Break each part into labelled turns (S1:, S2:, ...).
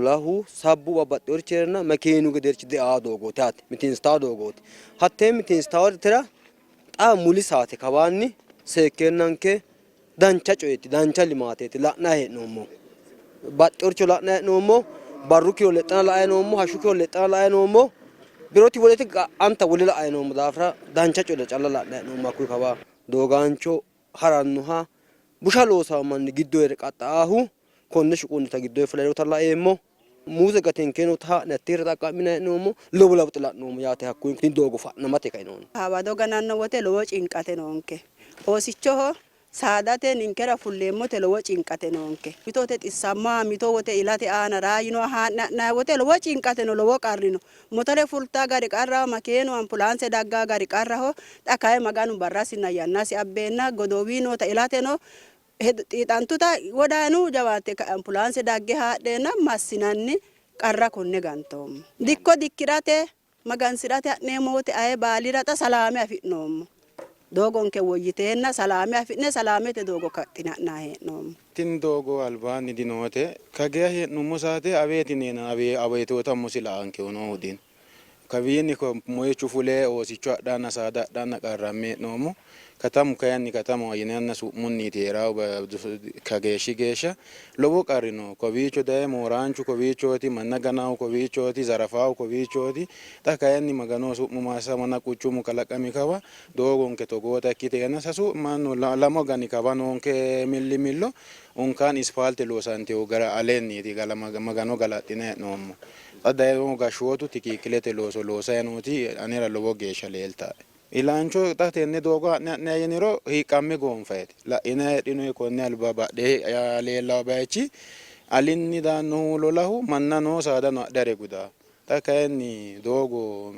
S1: Lolahu sabbu babbaxxinorichi hee'renna makeenu gedeerichi deaa doogooti yaate, mitiinsitaa doogooti. Hattee mitiinsitaatera xa muli saate kawaanni seekkeennanke dancha coyeeti, dancha limaateeti la'nanni hee'noommo. Baxxinoricho la'nanni hee'noommo, barru kiiro lexxanna la'anni noommo, hashshu kiiro lexxanna la'anni noommo, biroti woleti ga'anta wole la'anni noommo daafira dancha coye calla la'nanni hee'noommo hakkuyi kawa. Doogaancho harannoha busha loosawo manni giddo hee're qaxxa'aahu konne shuqunnita giddo fulanota laeemmo. Muuze gatenke noota haa'ne hatteera xaqqa'minanni hee'noommo. Lowo lawuxe la'noommo yaate hakkuyi tini doogo fa'namate kainohunni.
S2: Hawado gananno wote lowo cinqate noonke. Oosichoho, saadate, ninkera fulleemmote lowo cinqate noonke. Mito wote xissammoha, mito wote ilate aana raayinoha haa'ne ha'nanni wote lowo cinqate no, lowo qarri no. Motore fultaa gari qarraho, makeenu ampulaanse daggaa gari qarraho. Xa kayi Maganu barrasinna yannasi abbeenna godowii noota ilateno xiixantuta wodanu jawaatte ka'e ampulaanse dagge haadheenna massinanni qarra konne gantoommo. Dikko dikki'rate, magansi'rate ha'neemmo wote aye baalira xa salaame afi'noommo. Doogonke woyyiteenna salaame afi'ne salaamete doogo kaxxine ha'nanni hee'noommo.
S3: Tini doogo albaanni dinoote. Kageya hee'nummo saate aweeti yineena aweetoota umosi la'ankehu noohu dino. Kawiinni moyichu fule oosicho adhanna saada adhanna qarramme hee'noommo. Katamu kayinni katamaho yinanna su'munniiti hee'raahu kageeshshi geeshsha lowo qarri no. Kowiicho daye mooraanchu kowiichooti, manna ganaahu kowiichooti, zarafaahu kowiichooti. Xa kayinni Maganoho su'mu maassamona quchumu kalaqami kawa doogonke togoota ikkiteenna sasu mannu lamu agani kawa noonke millimillo unkaan ispaalte loosantino gara aleenniiti Magano galaxxine hee'noommo. Xa dayinohu gashshootu tikikkilete looso loosayi nooti anera lowo geeshsha leeltae. Ilaancho xa tenne doogo ha'ne ha'ne yiniro hiiqqamme goonfayite. La'inanni heedhinoyi konne alba badhee leellawo bayichi alinni daannohu lolahu mannano saadano adhe hare gudawo. Xa kayinni doogo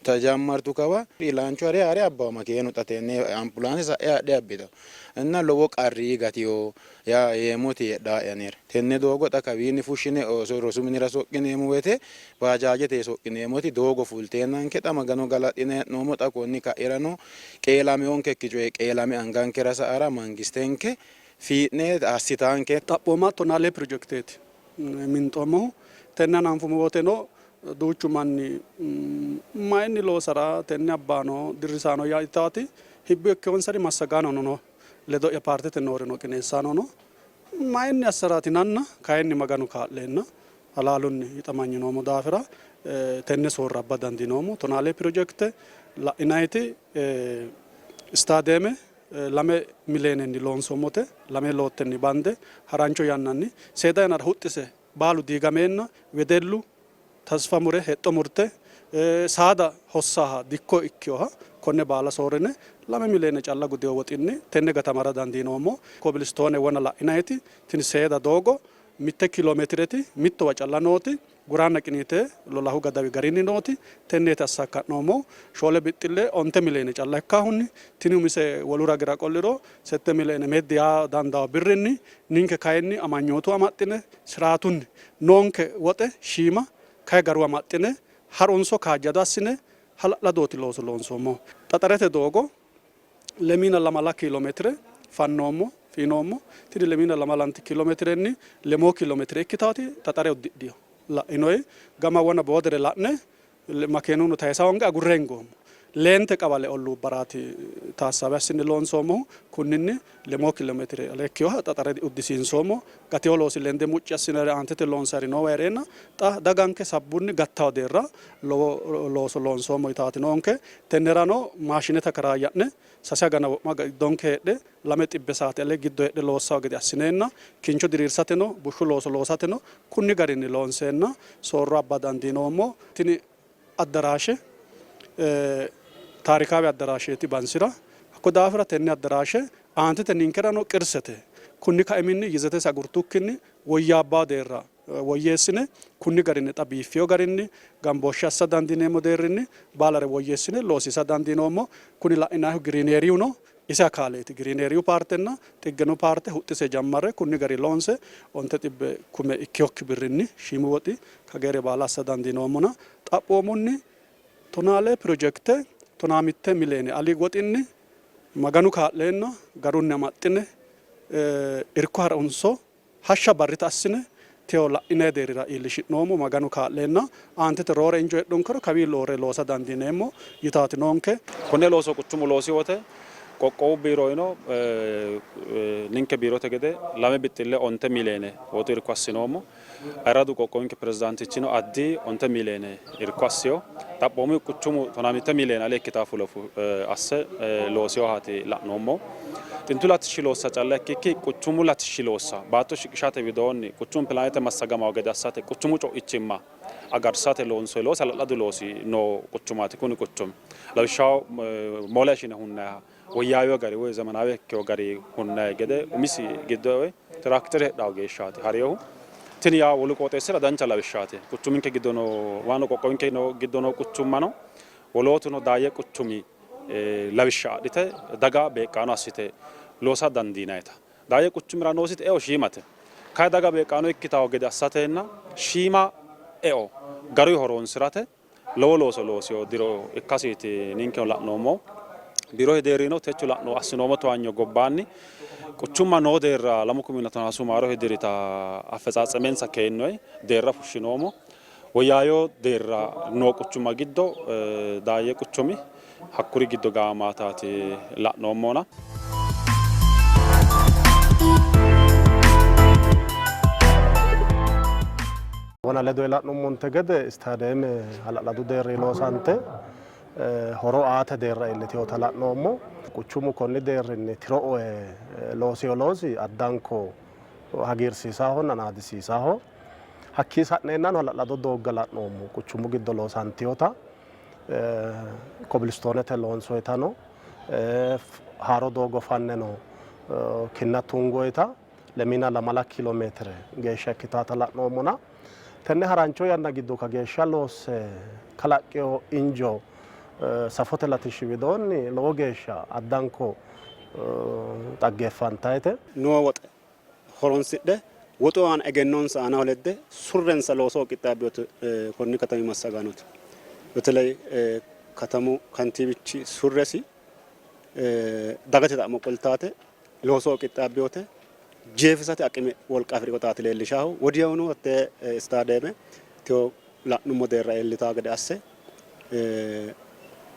S3: tajammartu kawa ilaancho hare haare abbawo makeenu xa tenne ampulaanse sa'e hadhe abbitawo. Inna lowo qarri gatino yaa yeemmoti heedhaae anera. Tenne doogo xa kawiinni fushshine ooso rosu minira soqqineemmo woyte baajaajete soqqineemmoti doogo fulteennanke xa Magano galaxxine hee'noommo. Xa konni ka'irano qeelameyonkekki coyi qeelame angankera sa''ara mangistenke fii'ne assitaanke.
S4: Xaphooma tonaa lee pirojekteeti minxoommohu. Tenne hananfummo woteno duuchu manni mayinni loosara tenne abbaano dirrisaano yitaati hibbo ikkinonsari massagaanono no, ledo'ya paartete noorino qineessaanono mayinni assaraati yinanna kayinni Maganu kaa'leenna halaalunni hixamanyinoommo daafira tenne soorro abba dandiinoommo. Tonaalee pirojekte la'inayiti istaadeeme lame mileenenni loonsoommote, lame loottenni bande harancho yannanni seeda yannara huxxise baalu diigameenna wedellu tasfa mure hexxo murte saada hossaaha dikko ikkinoha konne baala soorrine lame mileene calla gudino woxinni tenne gatamara dandiinoommo. Kobilistoone wona la'inayiti tini seeda doogo mitte kiiloomeetireti mittowa calla nooti Guraanna qiniite lolahu gadawi garinni nooti tenneeti assakka'noommohu. Shoole bixxille onte mileene calla ikkaahunni tini umise wolu ragira qolliro sette mileene meddi yaa dandawo birrinni ninke kayinni amanyootu amaxxine siraatunni noonke woxe shiima kayi garu amaxxine harunso kaajjado assine hala'ladooti looso loonsoommohu. Xaxarete doogo lemiina lamala kiilomeetire fannoommo, fiinoommo. Tini lemiina lamalanti kiilomeetirenni lemoo kiilomeetire ikkitaati xaxare uddidhino. La'inoyi gama wona boodere la'ne makeenuno tayisa hoonge agurre hingoommo. Leente qawale olluubbaraati taassaawe assine loonsoommohu. Kunninni lemoo kiilomeetire ale ikkinoha xaxare uddisiinsoommo. Gatino loosi lende mucci assinanniri aantete loonsanniri noowa hee'reenna xa daganke sabbunni gattawo deerra lowo looso loonsoommo yitaati noonke. Tennerano maashinete karaayya'ne sase agana wo'ma giddonke heedhe 200 saate ale giddo heedhe loossawo gede assineenna kincho diriirsateno bushshu looso loosateno kunni garinni loonseenna soorro abba dandiinoommo. Tini addaraashe taarikaawe addaraasheeti Bansira. Hakko daafira tenne addaraashe aantete ninkerano qirsete. Kunni kaiminni yizetese agurtukkinni woyyaabbawo deerra woyyeessine kunni garinni xa biiffino garinni gambooshshe assa dandiineemmo deerrinni baalare woyyeessine loosiisa dandiinoommo. Kuni la'inannihu giriineeriyuno ise akaaleeti. Giriineeriyu paartenna xiggenu paarte huxxise jammarre kunni gari loonse onte xibbe kume ikkinokki birrinni shiimu woxi kageere baala assa dandiinoommona xaphoomunni tonaalee pirojekte 15 miliyoone ali woxinni Maganu kaa'leenna garunni amaxxine irko harunso hashsha barrita assine Teyo la'inanni deerrira iillishi'noommo. Maganu kaa'leenna aantete roore injo heedhunkero kawii roore loosa dandiineemmo yitaati noonke.
S5: Konne looso quchumu loosi wote qoqqowu biirono ninke biirote gede 2 bixxille 9 miiliyeene woxu irko assinoommo. Ayirradu qoqqowinke pirezidaantichino addi 9 miiliyeene irko assino. Xaphoomu quchumu 15 miiliyeene ale ikkitaa fulo asse loosinohaati la'noommo. Xintu latishshi loossa calla ikkikki quchumu latishshi loossa baatto shiqishate widoonni quchumu pilaanete massagamawo gede assate quchumu co'ichimma agarsate loonsoyi loosi hala'ladu loosi noo quchumaati kuni quchumi. Lawishshaho moola ishine hunnayiha woyyaawino gari woy zemenaawe ikkino gari hunnayi gede umisi giddo e'e tiraaktere heedhawo geeshshaati harinohu. Tini yaa wolu qooxeessira dancha lawishshaati. Quchuminke giddo noo waano qoqqowinke giddo noo quchummano wolootuno Daayye quchumi lawishsha adhite daga beeqqaano assite loosa dandiinayita. Daayye quchumira noositi eo shiimate. Kayi daga beeqqaano ikkitawo gede assatenna shiima eo garuyi horoonsi'rate lowo looso loosino diro ikkasiiti ninkeno la'noommohu. Biirote deerrino techo la'no assinoommo towaanyo gobbaanni quchumma noo deerra 2013 maarote dirita affetsaatsemensa keennoyi deerra fushshinoommo. Woyyaayo deerra noo quchumma giddo Daayye quchumi hakkuri giddo gaamamaataati la'noommona.
S6: Wona ledo la'nummonte gede istaadeeme hala'ladu deerri loosante horo aate deerra iillitinota la'noommo. Quchumu konni deerrinni tiro oye loosino loosi addanko hagiirsiisaahonna naadisiisaaho. Hakkii sa'neennano hala'lado doogga la'noommo quchumu giddo loosantinota kobilistoonete loonsoyitano haaro doogo fanneno kinna tungoyita lemiina lamala kiilo meetire geeshsha ikkitaata la'noommona tenne harancho yanna giddo kageeshsha loosse kalaqqino injo safote latishshi widoonni lowo geeshsha addanko xaggeeffantayite.
S7: Noo woxe horonsidhe woxu aana egennonsa aanaho ledde surrensa loosoho qixxaabbinote konni katami massagaanoti. Beteley katamu kantiiwichi surresi dagate xa'mo qoltaate loosoho qixxaabbinote jeefisate aqime wolqa afi'rinotaati leellishaahu. Wodiyaawuno hattee istaadeeme tewo la'nummo deerra iillitaa gede asse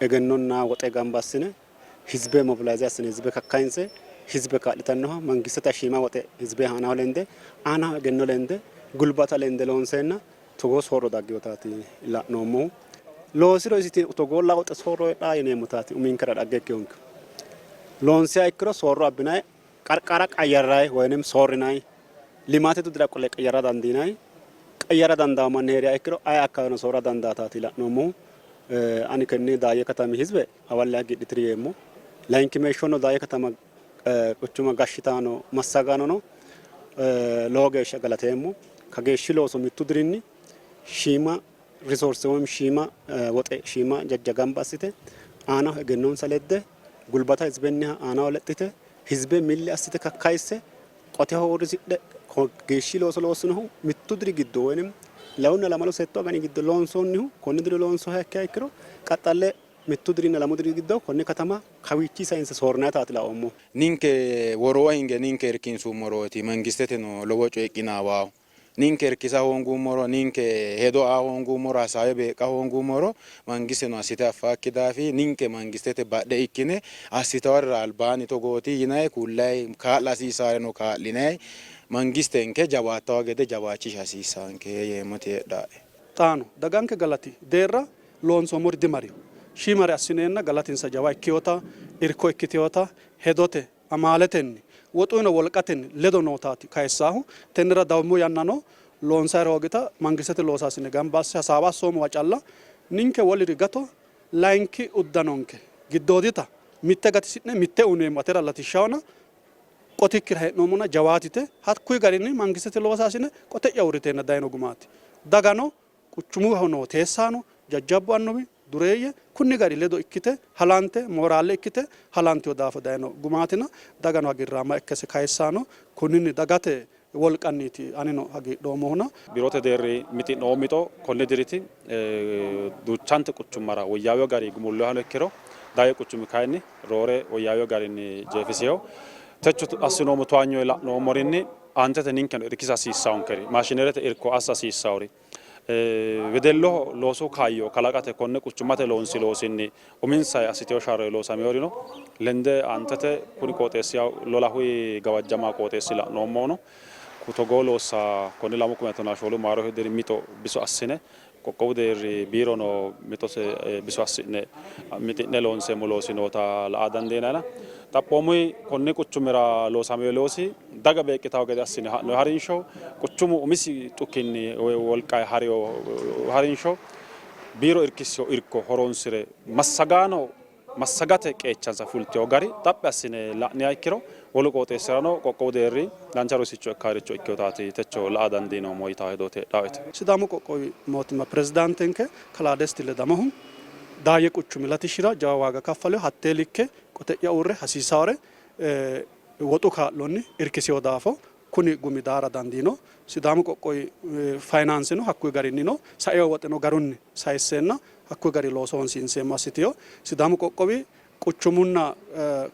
S7: egennonna woxe gamba assine Hizbe mobilaayize assine hizbe kakkayinse hizbe kaa'litannoha mangistete shiima woxe hizbe aanaho lende aanaho egenno lende gulbata lende loonseenna togoo soorro dagginotaati la'noommohu. Loosiro isiti togoolla woxe soorro heedhaa yineemmotaati uminkera dhagge ikkinonke. Loonsiha ikkiro soorro abbinayi qarqara qayyarrayi woynim soorrinayi limaatete dira qole qayyara dandiinayi qayyara dandawo manni hee'riha ikkiro aye akkaweno soorra dandaataati la'noommohu. Ani konni Daayye katami hizbe hawalle hagiidhitiri yeemmo. Layinkimeeshshono Daayye katama quchuma gashshitaano massagaanono lowo geeshsha galateemmo. Kageeshshi looso mittu dirinni shiima risoorse woy shiima woxe shiima jajja gamba assite aanaho egennonsa ledde gulbata hizbenniha aanaho lexxite hizbe milli assite kakkayisse qoteho uurrisidhe geeshshi looso loossinohu mittu diri giddo woynim lewunna lamalu settu agani giddo loonsoonnihu konni diri loonsoha ikkiha ikkiro qaxxalle mittu dirinna lamu diri giddo konne katama kawiichii sayinse soorrinayitaati laoommohu.
S3: Ninke woroo hinge ninke irkinsummorooti mangisteteno lowo coyi qinaawaahu. Ninke irkisa hoongummoro, ninke hedo aa hoongummoro, hasaawe beeqqa hoongummoro mangisteno assite affaakki daafi ninke mangistete badhe ikkine assitawarira albaanni togooti yinayi kullayi kaa'la hasiissaareno kaa'linayi mangistenke jawaattawa gede jawaachisha hasiissaanke yeemmoti heedhaae.
S4: Xaano daganke galati deerra loonsoommori dimarino. Shiimare assineenna galatinsa jawa ikkinota, irko ikkitinota hedote amaaletenni, woxuyino wolqatenni ledo nootaati kayissaahu. Tennera dawummo yannano loonsayiri hoogita mangistete loosaasine gamba asse hasaawa assoommowa calla ninke woliri gato layinki uddanonke giddoodita mitte gatisi'ne mitte uyneemmo atera latishshahona qotikkira hee'noommona jawaatite hakkuyi garinni mangistete loosaasine qote'ya uurriteenna dayino gumaati. Dagano Quchumaho noo teessaano, jajjabbu annuwi, dureeyye kunni gari ledo ikkite halante, mooraale ikkite halantino daafo dayino gumaatina dagano hagiirraamma ikkase kayissanno. Kunninni dagate wolqanniiti anino hagiidhoommohuna.
S5: Biirote deerri mixi'noommo mixo konni diriti duuchante quchummara woyyaawino garinni gumulloonnihano ikkiro Daye quchumi kayinni roore woyyaawino garinni jeefisino. Techo assinoommo towaanyo la'noommorinni aantete ninkeno irkisa hasiissaankeri maashinerete irko assa hasiissaori wedelloho loosu kaayyo kalaqate konne quchummate loonsi loosinni uminsa assiteyo sharro loosameyorino lende aantete kuni qooxeessi lolahuyi gawajjama qooxeessi la'noommono togoo loossa konni 2014 maarote diri mixo biso assine qoqqowu deerri biirono mixose biso assi'ne mixi'ne loonseemmo loosi noota la''a dandiinayna. Xaphoomuyi konni quchumira loosamino loosi daga beeqqitawo gede assine ha'noyi harinsho, quchumu umisi xukinni woyi wolqayi harino harinsho, biiro irkissino irko horoonsi're massagaano massagate qeechansa fultino gari xaphi assine la'niha ikkiro wolu qooxeessirano qoqqowu deerri dancha rosicho ikkaaricho ikkinotaati techo la'a dandiinoommo yitanno hedooti heedhaaete.
S4: Sidaamu qoqqowi mootimma pirezidaantenke kalaa Desti Ledamohu Daayye quchumi latishshira jawa waaga kaffalino, hattee likke qote'ya uurre hasiisaawore woxu kaa'lonni irkisino daafo kuni gumi daara dandiino. Sidaamu qoqqowi fayinaanseno hakkuy garinnino saino woxeno garunni sayisseenna hakkuy gari looso honsiinseemmo assitino. Sidaamu qoqqowi quchumunna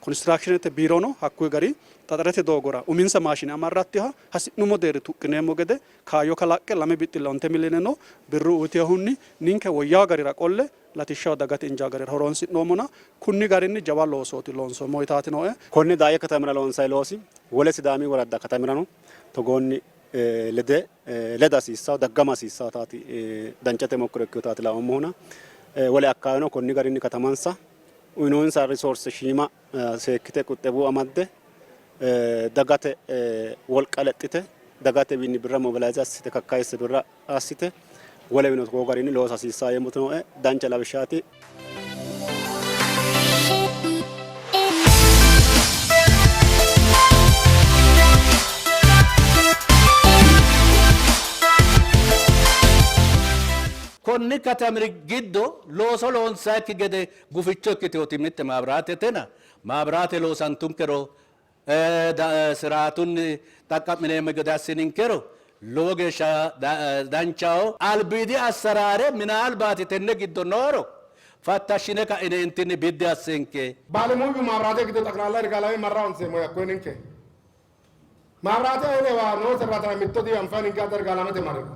S4: konistiraakshinete biirono hakkuy gari xaxarete doogora uminsa maashine amarrattinoha hasi'nummo deerri tuqqineemmo gede kaayyo kalaqqe lame bixxille onte miliyooneno birru uyitinohunni ninke woyyaawa garira qolle latishshaho dagate injaa garira horoonsi'noommona kunni garinni jawa loosooti loonsoommo yitaati nooe.
S7: Konne Daayye katamira loonsanni loosi wole Sidaami woradda katamirano togoonni lede leda hasiissanno, daggama hasiissannotaati dancha temokkiro ikkinotaati laoommohuna wole akkaaweno konni garinni katamansa uyinoonsa risoorse shiima seekkite quxxebu amadde dagate wolqa lexxite dagatewiinni birra mobilayize assite kakkayisse birra assite wolewino togoo garinni loosa hasiissanno yeemmoti nooe dancha lawishshaati.
S8: Konni katamiri giddo looso loonsayikki gede guficho ikkitinoti mitte maabiraatetena, maabiraate loosantunkero siraatunni xaqqa'mineemmo gede assininkero lowo geeshsha danchaho. Albiidi assaraare minaalbaati tenne giddo nooro fattashshine ka'ineentinni biddi assenke.
S9: Baalemuuyyu maabiraate giddo xaqlaalla Irgaalame marra honseemmo yakkoye ninke. Maabiraate ayinewa noo serratana mitto dianfayi ninke adda Irgaalamete marriro.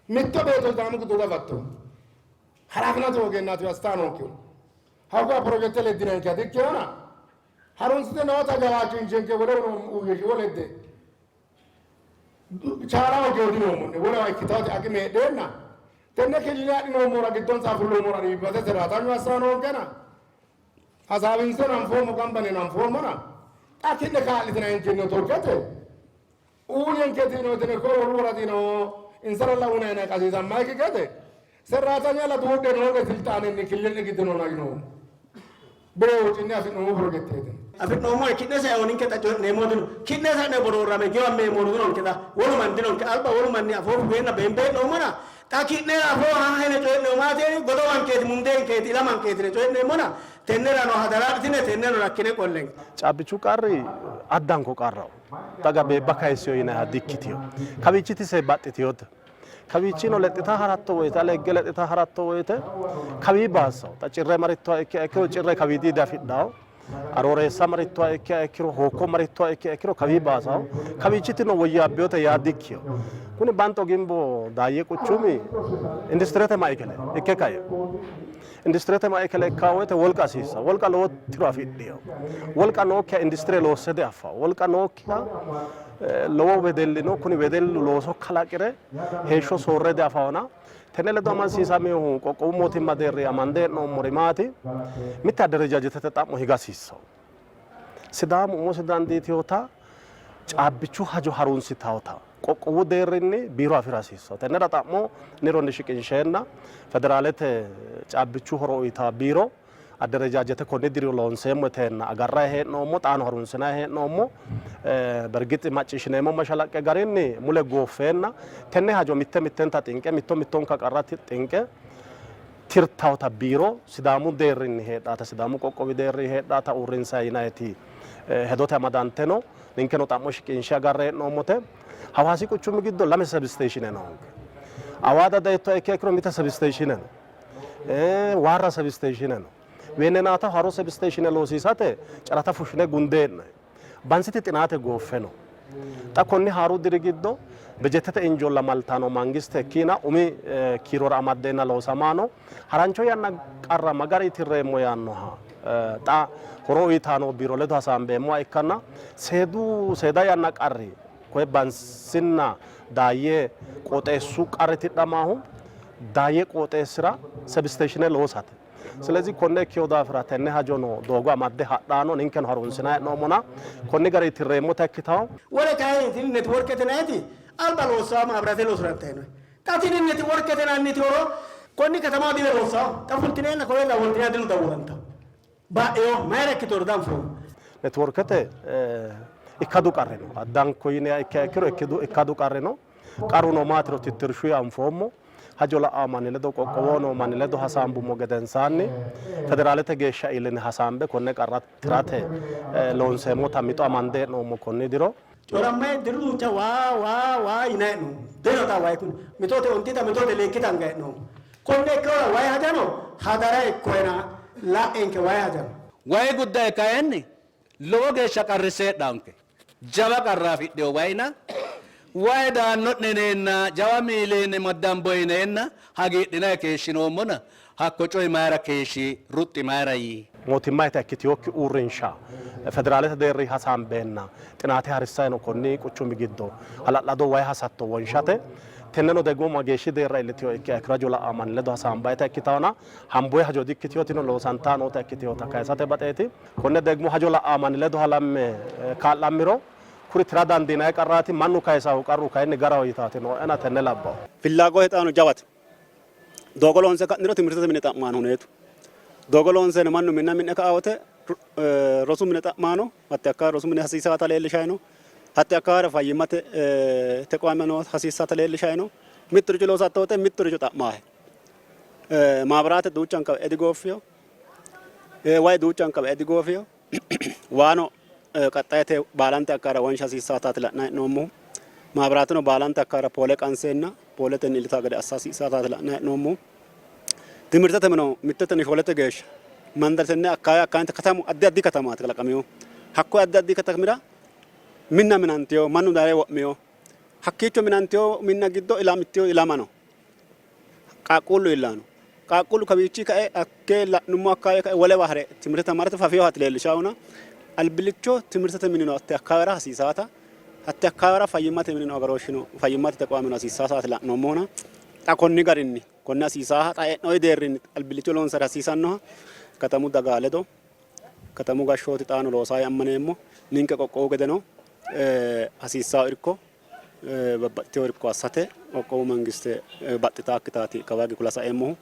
S9: Mitto beeto Sidaamu giddo dafatto. Halaafinate hoogeennaati assita noonkehu. Hakkuwa pirojekte leddinankeha dikkinona harunsite noota jawaachinshenke wolehono uuyye shiwo ledde chaalaho geedinoommonne wolewa ikkitaate aqime heedheenna tenne killile adhinoommora giddonsa afulloommora dhiibbate seraatanyu assa noonkena hasaawinseno anfoommo gambaneno anfoommona xa ki'ne kaa'litinankenno torkete uuyyenke tiinotine ko wolu woradino insaralla uunayina qasiisammayikki gede serraatanyalla duudhe nooge silxaanenni killil'ne giddo noona yinoommo. Bire wocinni afi'noommo pirojekteeti.
S10: Afi'noommo ki'ne saeo ninke xa coyi'neemmo dino. Ki'ne sa'ne boroorrame giwammeemmori dinonke xa wolu manni dinonke. Alba wolu manni afoo fugeenna beembe hee'noommona xa ki'ne afoo hahene coyi'neemmo godowankeeti mundeenkeeti ilamankeeti yine coyi'neemmona tennerano hadaraadhitine tenneno rakkine qollenke.
S6: Caabbichu qarri addanko qarraho. Daga beebba kayissino yinanniha dikkitino. Kawiichiti se baxxitinote. Kawiichino lexxita haratto woyte ale higge lexxita haratto woyte kawii baassaho. Xa Cirre marittoha ikkiha ikkiro Cirre kawiidi diafidhaho. Arooreessa marittoha ikkiha ikkiro Hookko marittoha ikkiha ikkiro kawii baasaho. Kawiichitino woyyaabbinote yaa dikkino. Kuni Banxo Gimbo Daayye quchumi industirete maikele ikke kaino. Industirete maikele ikkanno woyte wolqa hasiissanno. Wolqa lowo tiro afidhino. Wolqa nookkiha industire loosse diaffanno. Wolqa nookkiha lowo wedelli no. Kuni wedellu looso kalaqire heeshsho soorre diafannona tenne ledo amadisiisaminohu qoqqowu mootimma deerri amande hee'noommori maati? Mitte aderejajjetete xa'mo higa hasiissanno. Sidaamu umosi dandiitinota caabbichu hajo harunsitawota qoqqowu deerrinni biiro afi'ra hasiissanno. Tennera xa'mo nironni shiqinsheenna federaalete caabbichu horo uyitawo biiro adderejaajete konni diri loonseemmo yiteenna agarrayi hee'noommo, xaano harunsinayi hee'noommo. Bergixi macciishshineemmo mashalaqqe garinni mule gooffeenna tenne hajo mitte mittenta xinqe mitto mittonka qarra xinqe tirtawota biiro Sidaamu deerrinni heedhaata Sidaamu qoqqowi deerrinni heedhaata uurrinsayi yinayiti hedote amadante no. Ninkeno xa'mo shiqinshe agarre hee'noommote. Hawaasi quchumi giddo lame sebisteeshine noonke. Awaada dayittoha ikkiha ikkiro mite sebisteeshine no. Waarra sebisteeshine no. Weenenaata haro sebisteeshine loosiisate carata fushshine gunde hee'noyi. Bansiti xinaate gooffe no. Xa konni haaru diri giddo bejetete injolla maltano mangiste ikkiina umi kiirora amaddeenna loosamano harancho yanna qarra ma gari tirreemmo yaannoha xa horo uyitano biiro ledo hasaambeemmoha ikkanna seedu seeda yanna qarri koye Bansinna Daayye qooxeessu qarri tidhamaahu Daayye qooxeessira sebsteeshine loosate. Silezi konne ikkewo daafira tenne hajono doogo amadde hadhaano ninkeno harunsinanni hee'noommona konni garinni tirreemmota ikkitawo.
S10: Wole kayinni tini netiworkete yinanniti alba loossawo maabiraate loosirantayi no. Xa tini netiworkete yinanniti horo konni katamaho dile loossawo. Xa fultineenna koye dawwaltinanni dilo dawwalantawo. Ba'ewo mayira ikkitoro danfoommo.
S6: Netiworkete ikkadu qarri no. Addanko yiniha ikkiha ikkiro ikkadu qarri no. Qarruno maatiro tittirshuyi anfoommo. Hajo la'awo manni ledo qoqqowoho noo manni ledo hasaambummo gedensaanni federaalete geeshsha iilline hasaambe konne qarra tirate loonseemmota mixo amande hee'noommo konni diro.
S10: Corammayi diru duucha waa waa waa yinayi hee'noommo. Dino xa wayi kuni. Mitote ontita mitote leekkita angayi hee'noommo. Konne ikkinohura wayi hajano hadara ikkoyena la'enke wayi hajano.
S8: Wayi guddaye kayinni lowo geeshsha qarrisse heedhaanke. Jawa qarra afidhino wayina, wayi daanno'ne yineenna jawa miiliine maddambo yineenna hagiidhinanni keeshshinoommona hakko coyi mayira keeshshi, ruxxi mayira yii?
S6: Mootimmayita ikkitinokki uurrinsha federaalete deerri hasaambeenna xinaate harissanni no konni quchumi giddo hala'lado wayi hasatto wonshate. Tenneno degmo mageeshshi deerra iillitino ikkiha ikkiro hajo la'anno manni ledo hasaambayita ikkitannona hamboyi hajo dikkitino tino loosantanni noota ikkitinota kayisate baxeeti. Konne degmo hajo la'aa manni ledo halamme kaa'lammiro kuri tira dandiinanni qarraati, mannu kayisannohu qarru kayinni garaho yitaati nooena tenne labbawo.
S7: Fillaago hexaano jawate. Doogo loonse ka'niro timirtete mine xa'maano huneetu. Doogo loonseno mannu minna mi'ne ka'a wote rosu mine xa'maano hatte akka rosu mine hasiisaata leellishayi no. Hatte akkawaare fayyimmate tequame no hasiisaata leellishayi no. Mitturicho loosatto wote mitturicho xa'maahe. Maabiraate duuchanka edigooffino. Wayi duuchanka bae digoofino. Waano qaxxayete baalante akkaara wonsha hasiissaataati la'nanni hee'noommohu. Maabiraateno baalante akkaara poole qanseenna pooletenni iillitawo gede assa hasiissaataati la'nanni hee'noommohu. Timirtete mineno mittetenni shoolete geeshsha mandaratenne akkaawe akkaawete katamu addi addi katamaati kalaqaminohu. Hakkoye addi addi katamira minna minantino, mannu daye wo'mino. Hakkiicho minantino minna giddo ilamtino ilama no. Qaaqquullu iillanno. Qaaqquullu kawiichi kae hakkee la'nummo akkaawe kae wolewa hare timirte tamarate fafinohaati leellishaahuna albillicho timirtete minino hatte akkaawera hasiisaata hatte akkaawera fayyimmate minino agarooshshino fayyimmate tequwaameno hasiisaasaati la'noommohuna xa konni garinni konne hasiisaaha xa e'noyi deerrinni albillicho loonsara hasiisannoha katamu daga ledo katamu gashshooti xaano loosaa ammaneemmo ninke qoqqowu gedeno hasiissawo irko babbaxxitino irko assate qoqqowu mangiste baxxitaakkitaati kawaagi kula saeemmohu.